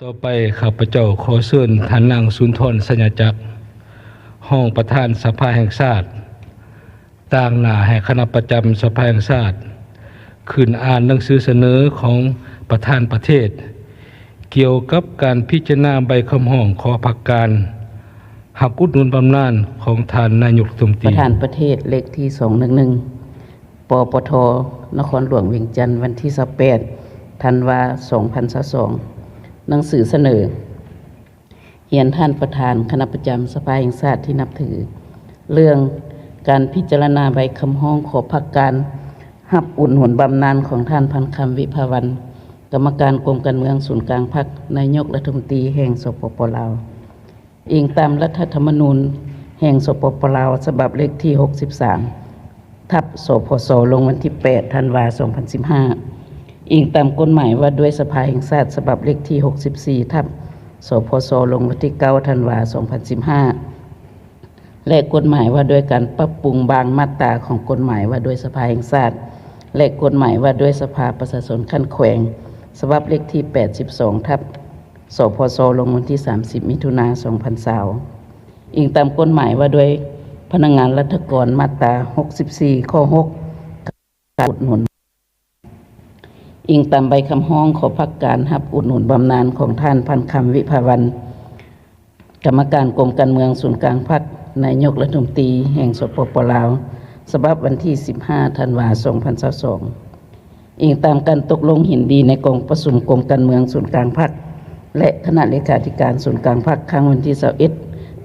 ຕໍ່ໄປ ຂ້າພະເຈົ້າຂໍເຊີນທ່ານນາງ ສຸນທອນ ໄຊຍະຈັກ ຮອງປະທານສະພາແຫ່ງຊາດ ຕາງໜ້າໃຫ້ຄະນະປະຈຳສະພາແຫ່ງຊາດ ຂຶ້ນອ່ານໜັງສືສະເໜີຂອງປະທານປະເທດ ກ່ຽວກັບການພິຈາລະນາໃບຄຳຮ້ອງຂໍພັກການຮັບອຸດໜູນບຳນານຂອງທ່ານນາຍົກລັດຖະມົນຕີ. ປະທານປະເທດເລກທີສອງໜຶ່ງໜຶ່ງ ປປທ ນະຄອນຫຼວງວຽງຈັນ ວັນທີຊາວແປດ ທັນວາ ສອງພັນຊາວສອງ. ໜັງສືສະເໜີ. ຮຽນທ່ານປະທານຄະນະປະຈຳສະພາແຫ່ງຊາດທີ່ນັບຖື ເລື່ອງການພິຈາລະນາໃບຄຳຮ້ອງຂໍພັກການຮັບອຸດໜູນບຳນານຂອງທ່ານ ພັນຄຳ ວິພາວັນ ກຳມະການກົມການເມືອງສູນກາງພັກ ນາຍົກລັດຖະມົນຕີແຫ່ງ ສປປ ລາວ. ອີງຕາມລັດຖະທຳມະນູນແຫ່ງ ສປປ ລາວ ສະບັບເລກທີຫົກສິບສາມ ທັບ ສພສ ລົງວັນທີແປດ ທັນວາ ສອງພັນສິບຫ້າ, ອີງຕາມກົດໝາຍວ່າດ້ວຍສະພາແຫ່ງຊາດ ສະບັບເລກທີຫົກສິບສີ່ ທັບ ສພສ ລົງວັນທີເກົ້າ ທັນວາ ສອງພັນສິບຫ້າ ແລະ ກົດໝາຍວ່າດ້ວຍການປັບປຸງບາງມາດຕາຂອງກົດໝາຍວ່າດ້ວຍສະພາແຫ່ງຊາດ ແລະ ກົດໝາຍວ່າດ້ວຍສະພາປະຊາຊົນຂັ້ນແຂວງ ສະບັບເລກທີແປດສິບສອງ ທັບ ສພສ ລົງວັນທີສາມສິບ ມິຖຸນາ ສອງພັນຊາວ ອີງຕາມກົດໝາຍວ່າດ້ວຍພະນັກງານລັດຖະກອນ ມາດຕາຫົກສິບສີ່ ຂໍ້ຫົກ ການອຸດໜູນ. ອີງຕາມໃບຄຳຮ້ອງຂໍພັກການຮັບອຸດໜູນບຳນານຂອງທ່ານ ພັນຄຳ ວິພາວັນ ກຳມະການກົມການເມືອງສູນກາງພັກ ນາຍົກລັດຖະມົນຕີແຫ່ງ ສປປ ລາວ ສະບັບວັນທີສິບຫ້າ ທັນວາ ສອງພັນຊາວສອງ. ອີງຕາມການຕົກລົງເຫັນດີໃນກອງປະຊຸມກົມການເມືອງສູນກາງພັກ ແລະ ຄະນະເລຂາທິການສູນກາງພັກ ຄັ້ງວັນທີຊາວເອັດ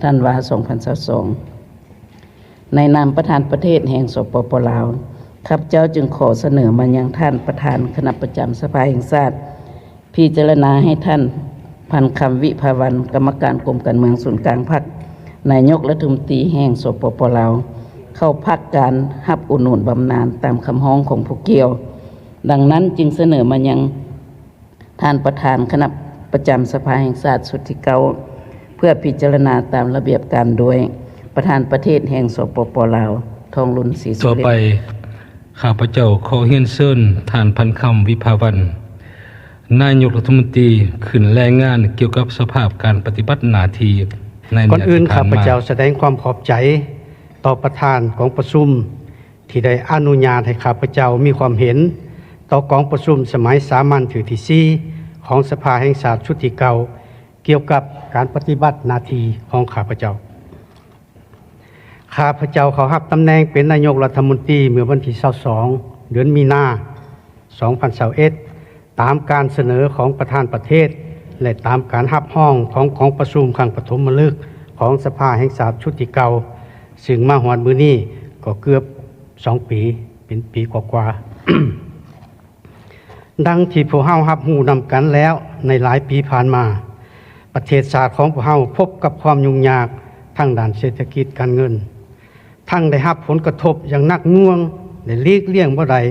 ທັນວາ ສອງພັນຊາວສອງ. ໃນນາມປະທານປະເທດແຫ່ງ ສປປ ລາວ, ຂ້າພະເຈົ້າຈຶ່ງຂໍສະເໜີມາຍັງທ່ານປະທານຄະນະປະຈຳສະພາແຫ່ງຊາດ ພິຈາລະນາໃຫ້ທ່ານ ພັນຄຳ ວິພາວັນ ກຳມະການກົມການເມືອງສູນກາງພັກ ນາຍົກລັດຖະມົນຕີແຫ່ງ ສປປ ລາວ ເຂົ້າພັກການຮັບອຸດໜູນບຳນານຕາມຄຳຮ້ອງຂອງຜູ້ກ່ຽວ. ດັ່ງນັ້ນຈຶ່ງສະເໜີມາຍັງທ່ານປະທານຄະນະປະຈຳສະພາແຫ່ງຊາດຊຸດທີເກົ້າ ເພື່ອພິຈາລະນາຕາມລະບຽບການໂດຍປະທານປະເທດແຫ່ງ ສປປ ລາວ ທອງລຸນ ສີສຸລິດ. ຕໍ່ໄປ ຂ້າພະເຈົ້າຂໍຮຽນເຊີນທ່ານ ພັນຄຳ ວິພາວັນ ນາຍົກລັດຖະມົນຕີ ຂຶ້ນລາຍງານກ່ຽວກັບສະພາບການປະຕິບັດໜ້າທີ່ໃນໄລຍະທີ່ຜ່ານມາ. ກ່ອນອື່ນ ຂ້າພະເຈົ້າສະແດງຄວາມຂອບໃຈຕໍ່ປະທານກອງປະຊຸມ ທີ່ໄດ້ອະນຸຍາດໃຫ້ຂ້າພະເຈົ້າມີຄວາມເຫັນຕໍ່ກອງປະຊຸມສະໄໝສາມັນເທື່ອທີສີ່ ຂອງສະພາແຫ່ງຊາດຊຸດທີເກົ້າ ກ່ຽວກັບການປະຕິບັດໜ້າທີ່ຂອງຂ້າພະເຈົ້າ. ຂ້າພະເຈົ້າເຂົ້າຮັບຕຳແໜ່ງເປັນນາຍົກລັດຖະມົນຕີເມື່ອວັນທີຊາວສອງ ເດືອນມີນາ ສອງພັນຊາວເອັດ ຕາມການສະເໜີຂອງປະທານປະເທດ ແລະ ຕາມການຮັບຮອງຂອງກອງປະຊຸມຄັ້ງປະຖົມມະລຶກຂອງສະພາແຫ່ງຊາດຊຸດທີເກົ້າ ຊຶ່ງມາຮອດມື້ນີ້ກໍເກືອບສອງປີ ເປັນປີກວ່າໆ. ດັ່ງທີ່ພວກເຮົາຮັບຮູ້ນຳກັນແລ້ວ, ໃນຫຼາຍປີຜ່ານມາ, ປະເທດຊາດຂອງພວກເຮົາພົບກັບຄວາມຫຍຸ້ງຍາກທາງດ້ານເສດຖະກິດການເງິນ, ທັງໄດ້ຮັບຜົນກະທົບຢ່າງໜັກໜ່ວງ ແລະ ຫຼີກລ່ຽງບໍ່ໄດ້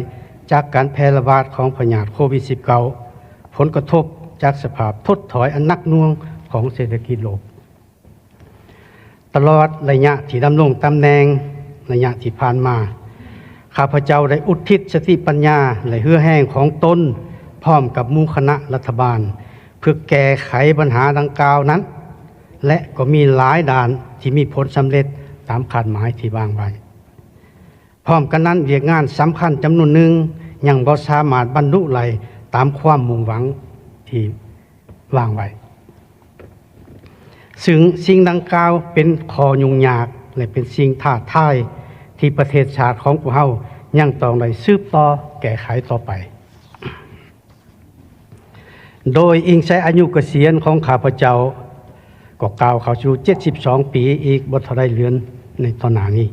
ຈາກການແຜ່ລະບາດຂອງພະຍາດໂຄວິດສິບເກົ້າ, ຜົນກະທົບຈາກສະພາບທົດຖອຍອັນໜັກໜ່ວງຂອງເສດຖະກິດໂລກ. ຕະຫຼອດໄລຍະທີ່ດຳລົງຕຳແໜ່ງໄລຍະທີ່ຜ່ານມາ, ຂ້າພະເຈົ້າໄດ້ອຸທິດສະຕິປັນຍາ ແລະ ເຫື່ອແຮງຂອງຕົນ ພ້ອມກັບໝູ່ຄະນະລັດຖະບານ ເພື່ອແກ້ໄຂບັນຫາດັ່ງກ່າວນັ້ນ ແລະ ກໍມີຫຼາຍດ້ານທີ່ມີຜົນສຳເລັດຕາມຄາດໝາຍທີ່ວາງໄວ້. ພ້ອມກັນນັ້ນ, ວຽກງານສຳຄັນຈຳນວນໜຶ່ງຍັງບໍ່ສາມາດບັນລຸໄດ້ຕາມຄວາມມຸ່ງຫວັງທີ່ວາງໄວ້, ຊຶ່ງສິ່ງດັ່ງກ່າວເປັນຂໍ້ຫຍຸ້ງຍາກ ແລະ ເປັນສິ່ງທ້າທາຍທີ່ປະເທດຊາດຂອງພວກເຮົາຍັງຕ້ອງໄດ້ສືບຕໍ່ແກ້ໄຂຕໍ່ໄປ. ໂດຍອີງໃສ່ອາຍຸກະສຽນຂອງຂ້າພະເຈົ້າ ກໍກ້າວເຂົ້າສູ່ເຈັດສິບສອງປີອີກບໍ່ເທົ່າໃດເດືອນໃນຕໍ່ໜ້ານີ້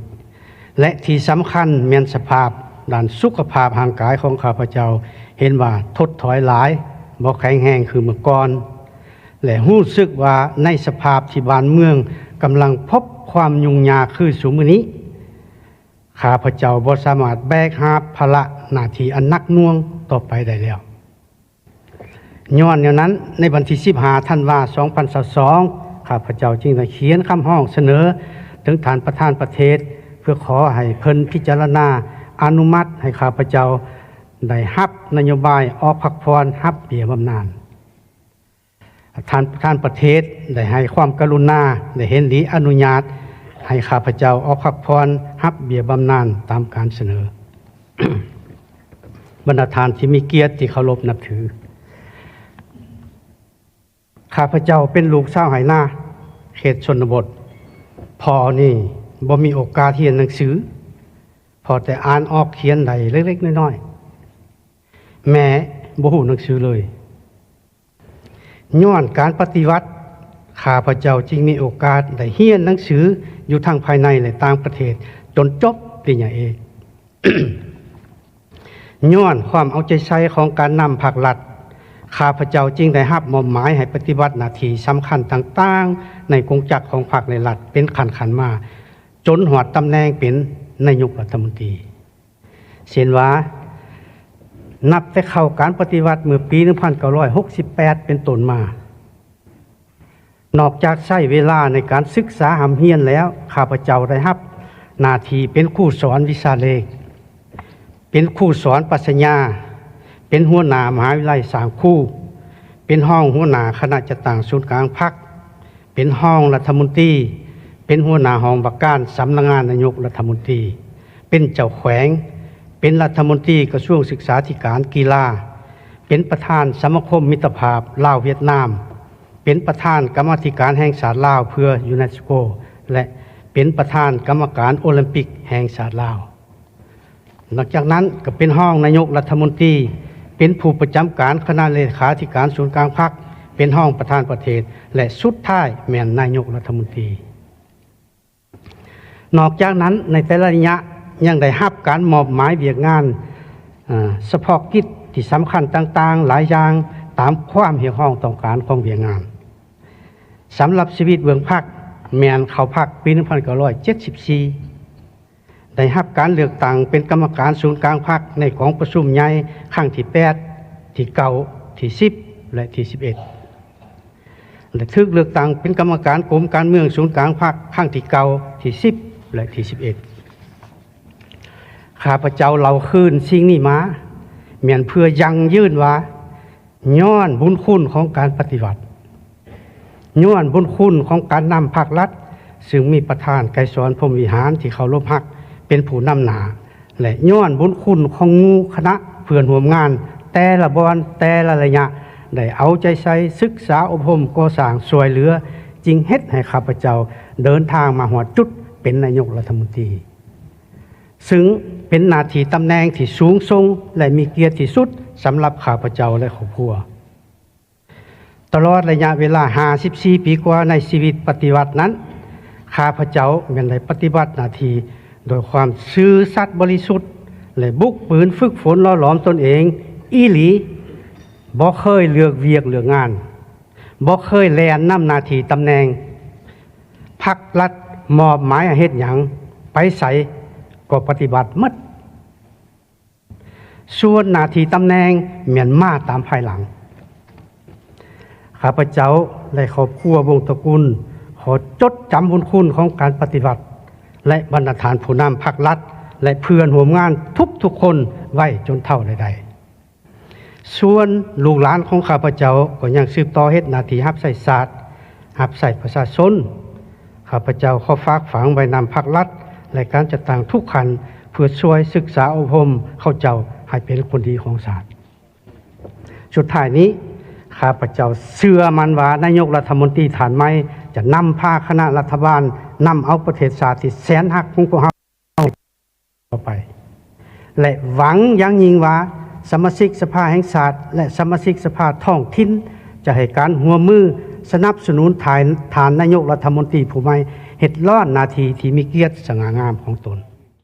ແລະ ທີ່ສຳຄັນແມ່ນສະພາບດ້ານສຸຂະພາບຮ່າງກາຍຂອງຂ້າພະເຈົ້າເຫັນວ່າທົດຖອຍຫຼາຍ, ບໍ່ແຂງແຮງຄືເມື່ອກ່ອນ ແລະ ຮູ້ສຶກວ່າໃນສະພາບທີ່ບ້ານເມືອງກຳລັງພົບຄວາມຫຍຸ້ງຍາກຄືຊຸມື້ນີ້, ຂ້າພະເຈົ້າບໍ່ສາມາດແບກຫາບພາລະໜ້າທີ່ອັນໜັກໜ່ວງຕໍ່ໄປໄດ້ແລ້ວ. ຍ້ອນແນວນັ້ນ, ໃນວັນທີສິບຫ້າ ທັນວາ ສອງພັນຊາວສອງ ຂ້າພະເຈົ້າຈຶ່ງໄດ້ຂຽນຄຳຮ້ອງສະເໜີເຖິງທ່ານປະທານປະເທດ ເພື່ອຂໍໃຫ້ເພິ່ນພິຈາລະນາອະນຸມັດໃຫ້ຂ້າພະເຈົ້າໄດ້ຮັບນະໂຍບາຍອອກພັກຜ່ອນຮັບເບ້ຍບຳນານ. ທ່ານປະທານປະເທດໄດ້ໃຫ້ຄວາມກະລຸນາ ແລະ ເຫັນດີອະນຸຍາດໃຫ້ຂ້າພະເຈົ້າອອກພັກຜ່ອນຮັບເບ້ຍບຳນານຕາມການສະເໜີ. ບັນດາທ່ານທີ່ມີກຽດທີ່ເຄົາລົບນັບຖື, ຂ້າພະເຈົ້າເປັນລູກຊາວໄຮ່ນາເຂດຊົນນະບົດ. ພໍ່ນີ້ບໍ່ມີໂອກາດຮຽນໜັງສື, ພໍແຕ່ອ່ານອອກຂຽນໄດ້ເລັກໆນ້ອຍໆ. ແມ່ບໍ່ຮູ້ໜັງສືເລີຍ. ຍ້ອນການປະຕິວັດ, ຂ້າພະເຈົ້າຈຶ່ງມີໂອກາດໄດ້ຮຽນໜັງສືຢູ່ທັງພາຍໃນ ແລະ ຕ່າງປະເທດ ຈົນຈົບປະລິນຍາເອກ. ຍ້ອນຄວາມເອົາໃຈໃສ່ຂອງການນຳພັກລັດ, ຂ້າພະເຈົ້າຈຶ່ງໄດ້ຮັບມອບໝາຍໃຫ້ປະຕິບັດໜ້າທີ່ສຳຄັນຕ່າງໆໃນກົງຈັກຂອງພັກ ແລະ ລັດເປັນຂັ້ນໆມາ, ຈົນຮອດຕຳແໜ່ງເປັນນາຍົກລັດຖະມົນຕີ. ເຊັ່ນວ່າ, ນັບແຕ່ເຂົ້າການປະຕິວັດເມື່ອປີໜຶ່ງພັນເກົ້າຮ້ອຍຫົກສິບແປດເປັນຕົ້ນມາ, ນອກຈາກໃຊ້ເວລາໃນການສຶກສາຮ່ຳຮຽນແລ້ວ, ຂ້າພະເຈົ້າໄດ້ຮັບໜ້າທີ່ເປັນຄູສອນວິຊາເລກ, ເປັນຄູສອນປັດຊະຍາ, ເປັນຫົວໜ້າມະຫາວິທະຍາໄລສ້າງຄູ, ເປັນຮອງຫົວໜ້າຄະນະຈັດຕັ້ງສູນກາງພັກ, ເປັນຮອງລັດຖະມົນຕີ, ເປັນຫົວໜ້າຫ້ອງວ່າການສຳນັກງານນາຍົກລັດຖະມົນຕີ, ເປັນເຈົ້າແຂວງ, ເປັນລັດຖະມົນຕີກະຊວງສຶກສາທິການກິລາ, ເປັນປະທານສະມາຄົມມິດຕະພາບລາວຫວຽດນາມ, ເປັນປະທານກຳມາທິການແຫ່ງຊາດລາວເພື່ອຢູເນສໂກ ແລະ ເປັນປະທານກຳມະການໂອລິມປິກແຫ່ງຊາດລາວ. ນອກຈາກນັ້ນກໍເປັນຮອງນາຍົກລັດຖະມົນຕີ, ເປັນຜູ້ປະຈຳການຄະນະເລຂາທິການສູນກາງພັກ, ເປັນຮອງປະທານປະເທດ ແລະ ສຸດທ້າຍແມ່ນນາຍົກລັດຖະມົນຕີ. ນອກຈາກນັ້ນ, ໃນແຕ່ລະໄລຍະຍັງໄດ້ຮັບການມອບໝາຍວຽກງານ, ເອີ, ສະເພາະກິດທີ່ສຳຄັນຕ່າງໆຫຼາຍຢ່າງຕາມຄວາມຮຽກຮ້ອງຕ້ອງການຂອງວຽກງານ. ສຳລັບຊີວິດເບື້ອງພັກ, ແມ່ນເຂົ້າພັກປີໜຶ່ງພັນເກົ້າຮ້ອຍເຈັດສິບສີ່ ໄດ້ຮັບການເລືອກຕັ້ງເປັນກຳມະການສູນກາງພັກໃນກອງປະຊຸມໃຫຍ່ຄັ້ງທີແປດ, ທີເກົ້າ, ທີສິບ ແລະ ທີສິບເອັດ ແລະ ຖືກເລືອກຕັ້ງເປັນກຳມະການກົມການເມືອງສູນກາງພັກຄັ້ງທີເກົ້າ, ທີສິບ ແລະ ທີສິບເອັດ. ຂ້າພະເຈົ້າເລົ່າຄືນສິ່ງນີ້ມາ ແມ່ນເພື່ອຢັ້ງຢືນວ່າ ຍ້ອນບຸນຄຸນຂອງການປະຕິວັດ, ຍ້ອນບຸນຄຸນຂອງການນຳພັກລັດ ຊຶ່ງມີປະທານໄກສອນ ພົມວິຫານ ທີ່ເຄົາລົບຮັກເປັນຜູ້ນຳໜ້າ ແລະ ຍ້ອນບຸນຄຸນຂອງໝູ່ຄະນະເພື່ອນຮ່ວມງານແຕ່ລະບ່ອນ ແຕ່ລະໄລຍະ ໄດ້ເອົາໃຈໃສ່ສຶກສາອົບຮົມກໍ່ສ້າງຊ່ວຍເຫຼືອ ຈຶ່ງເຮັດໃຫ້ຂ້າພະເຈົ້າເດີນທາງມາຮອດຈຸດເປັນນາຍົກລັດຖະມົນຕີ. ຊຶ່ງເປັນໜ້າທີ່ຕຳແໜ່ງທີ່ສູງສົ່ງ ແລະ ມີກຽດທີ່ສຸດສຳລັບຂ້າພະເຈົ້າ ແລະ ຄອບຄົວ. ຕະຫຼອດໄລຍະເວລາຫ້າສິບສີ່ປີກວ່າໃນຊີວິດປະຕິວັດນັ້ນ, ຂ້າພະເຈົ້າແມ່ນໄດ້ປະຕິບັດໜ້າທີ່ດ້ວຍຄວາມຊື່ສັດບໍລິສຸດ ແລະ ບຸກບືນຝຶກຝົນຫຼໍ່ຫຼອມຕົນເອງອີ່ຫຼີ, ບໍ່ເຄີຍເລືອກວຽກເລືອກງານ, ບໍ່ເຄີຍແລ່ນນຳໜ້າທີ່ຕຳແໜ່ງ. ພັກລັດມອບໝາຍໃຫ້ເຮັດຫຍັງ, ໄປໃສກໍປະຕິບັດໝົດ. ສ່ວນໜ້າທີ່ຕຳແໜ່ງແມ່ນມາຕາມພາຍຫຼັງ. ຂ້າພະເຈົ້າ ແລະ ຄອບຄົວວົງຕະກຸນ ຂໍຈົດຈຳບຸນຄຸນຂອງການປະຕິວັດ ແລະ ບັນດາທ່ານຜູ້ນຳພັກລັດ ແລະ ເພື່ອນຮ່ວມງານທຸກໆຄົນໄວ້ຈົນເຖົ້າແລະໄດ້. ສ່ວນລູກຫຼານຂອງຂ້າພະເຈົ້າກໍຍັງສືບຕໍ່ເຮັດໜ້າທີ່ຮັບໃຊ້ຊາດ, ຮັບໃຊ້ປະຊາຊົນ. ຂ້າພະເຈົ້າຂໍຝາກຝັງໄວ້ນຳພັກລັດ ແລະ ການຈັດຕັ້ງທຸກຂັ້ນ ເພື່ອຊ່ວຍສຶກສາອົບຮົມເຂົາເຈົ້າໃຫ້ເປັນຄົນດີຂອງຊາດ. ສຸດທ້າຍນີ້, ຂ້າພະເຈົ້າເຊື່ອໝັ້ນວ່ານາຍົກລັດຖະມົນຕີທ່ານໃໝ່ຈະນຳພາຄະນະລັດຖະບານນຳເອົາປະເທດຊາດທີ່ແສນຮັກຂອງພວກເຮົາ ຕໍ່ໄປ ແລະ ຫວັງຢ່າງຍິ່ງວ່າສະມາຊິກສະພາແຫ່ງຊາດ ແລະ ສະມາຊິກສະພາທ້ອງຖິ່ນຈະໃຫ້ການຮ່ວມມືສະໜັບສະໜູນທ່ານ ທ່ານນາຍົກລັດຖະມົນຕີຜູ້ໃໝ່ເຮັດລ້ອນໜ້າທີ່ທີ່ມີກຽດສະຫງ່າງາມຂອງຕົນ.